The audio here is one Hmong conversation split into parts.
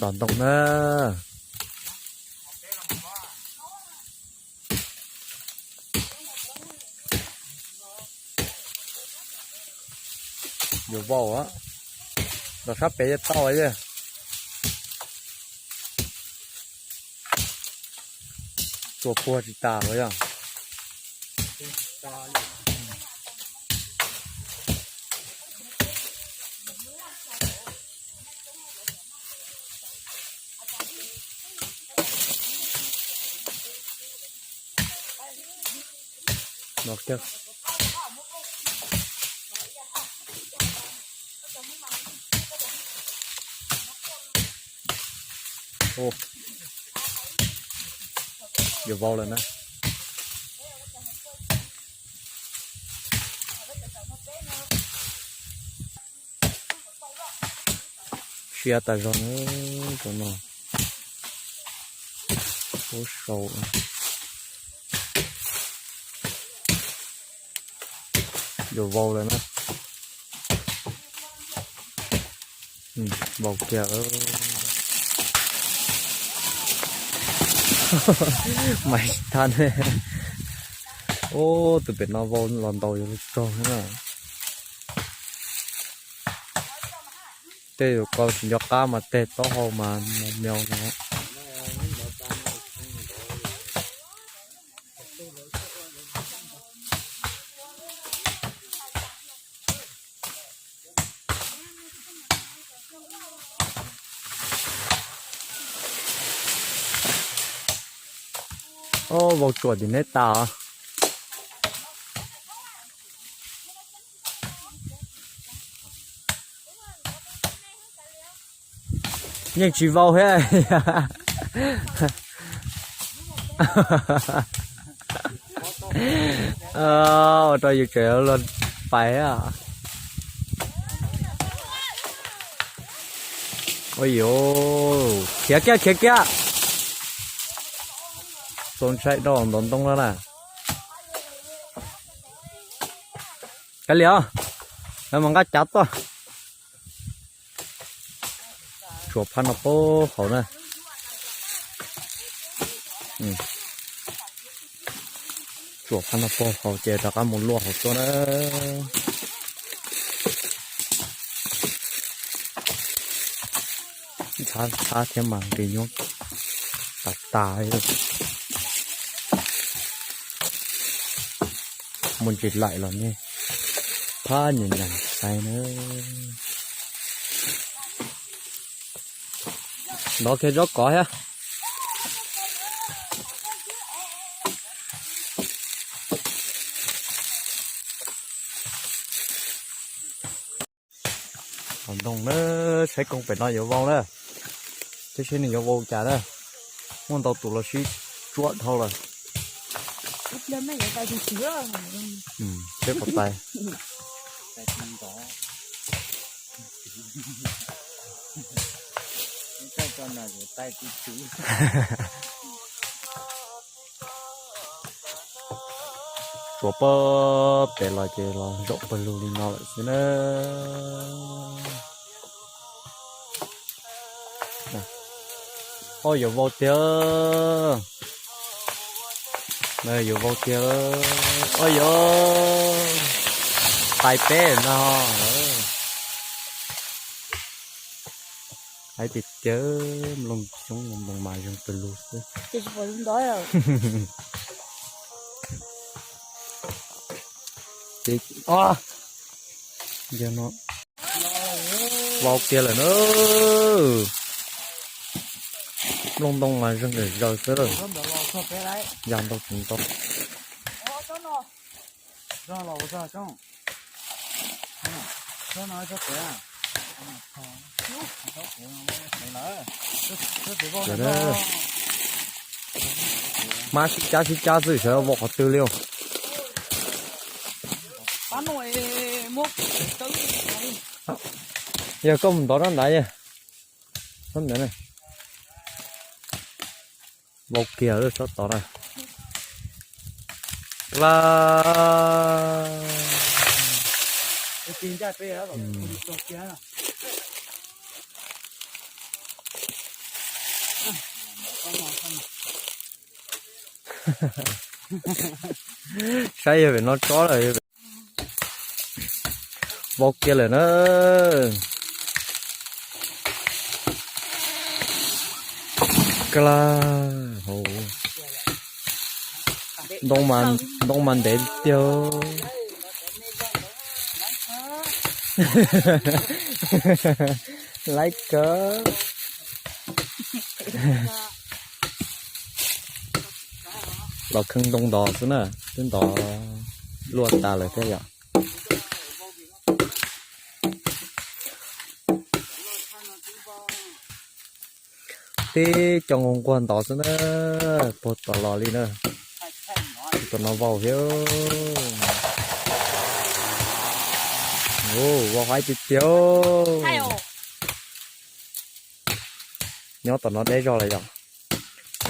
Los ntoo na. Yuav vau, los sab pem yeej tau yeej. Tua puag tsis tas los yog. Yuav vau lawm na. Siab tas zog na, cov no. Ub sau. Yuav vau lawm na. Vau kiag. Maiv thaj. Ub, tus pem no vau los ntaus yuav luag tsaug na. Tej zaum koj tsis nco qab mas teg taub hau mas mos meo no. Ub, vau tsuam tim neb tas. Yeej tsis vau thiab. Ua rau yus tseem los pais. Ua yuav khiav kiag khiav kiag. Txaus ntshai rau ntov ntoo no na. Kav liam, lawv mas nqa cav tuaj. Tsuam phab no puag hauv na. Tsuam phab no puag hauv ces rov qab mus luaj hauv tuaj na. Ntxhab ntxhab thiab mas nqis nyuaj tas tas li. Mus ntsis laim los nej phab nyuam nyuam saib na. Ntov kiag zaub kov thiab. Hauv ntoo na, saib koob pem no yuav vau na. Saib seb nws yuav vau cas na. Muaj ntau tus los sib tsuam dhau lawm. Seb puas tais. Tsuas pab pem los ces los zaum pawg lug li no lawm xwb na. Oj, yuav vau tiag. Yuav vau tiag. Oj, yuav tais peb no. Hais tias tias mloog xyoob mloog mas zeeg pawg lug xwb. Yog no, vau kiag lawm na. Mloog ntoo mas zeeg zaws xwb. Ya ntau tsis ntau. Hmab sib cab sib cab xwb, xyov vau qhov twg li os. Yog koj mus ntov rab ntawd, ntawd, vau kiag lawm tsob tod na. La. Saib yog pem no tsob lawm. Vau kiag lawm na. Kla hauv. Ntoo mas ntev tiag. Laib kawg. Los kheej ntoo ntov xwb na, twb ntov luaj tas lawm thiab yom. Tib co nquag nquag ntov xwb na, puag tom los li na. Tom no vau thiab. Vau haib tiag tiag. Nyob tom no deb zog lawm yom.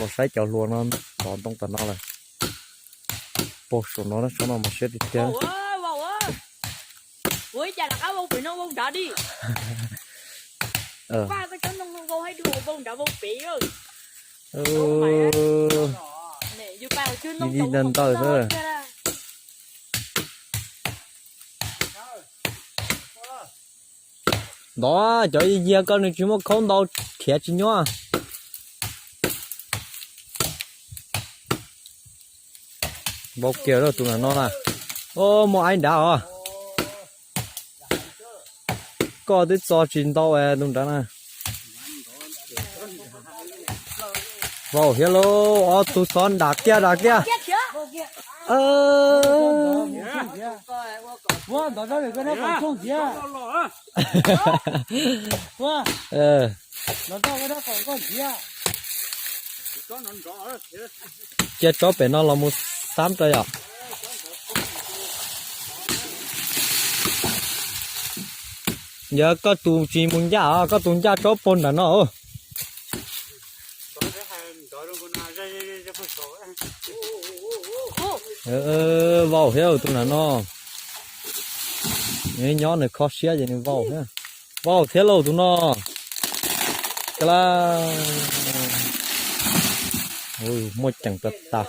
Los saib cov hluas no ntov ntoo tom no lawm. Puag saum no, tsob no mas siab tiag tiag. Ntawd xwb. Ntov cov yiag koj nws tsis muaj khaub ntau, khiav tsis nyuaj. Vau kiag tus nram no na. Muaj aib nrad os. Koj twb txo tsis ntau tus nrad na. Vau thiab lauj, ob tug xov dam kiag dam kiag. Cia tsob pem no los mus xab rau yom. Yog koj tus tsis mus ncaj os, koj tus ncaj tsob puag nram no. Vau thiab tus nram no. Nws nyob nws kho siab ces nws vau thiab. Vau thiab lauj tus no. Kla, muaj ceem tas tas.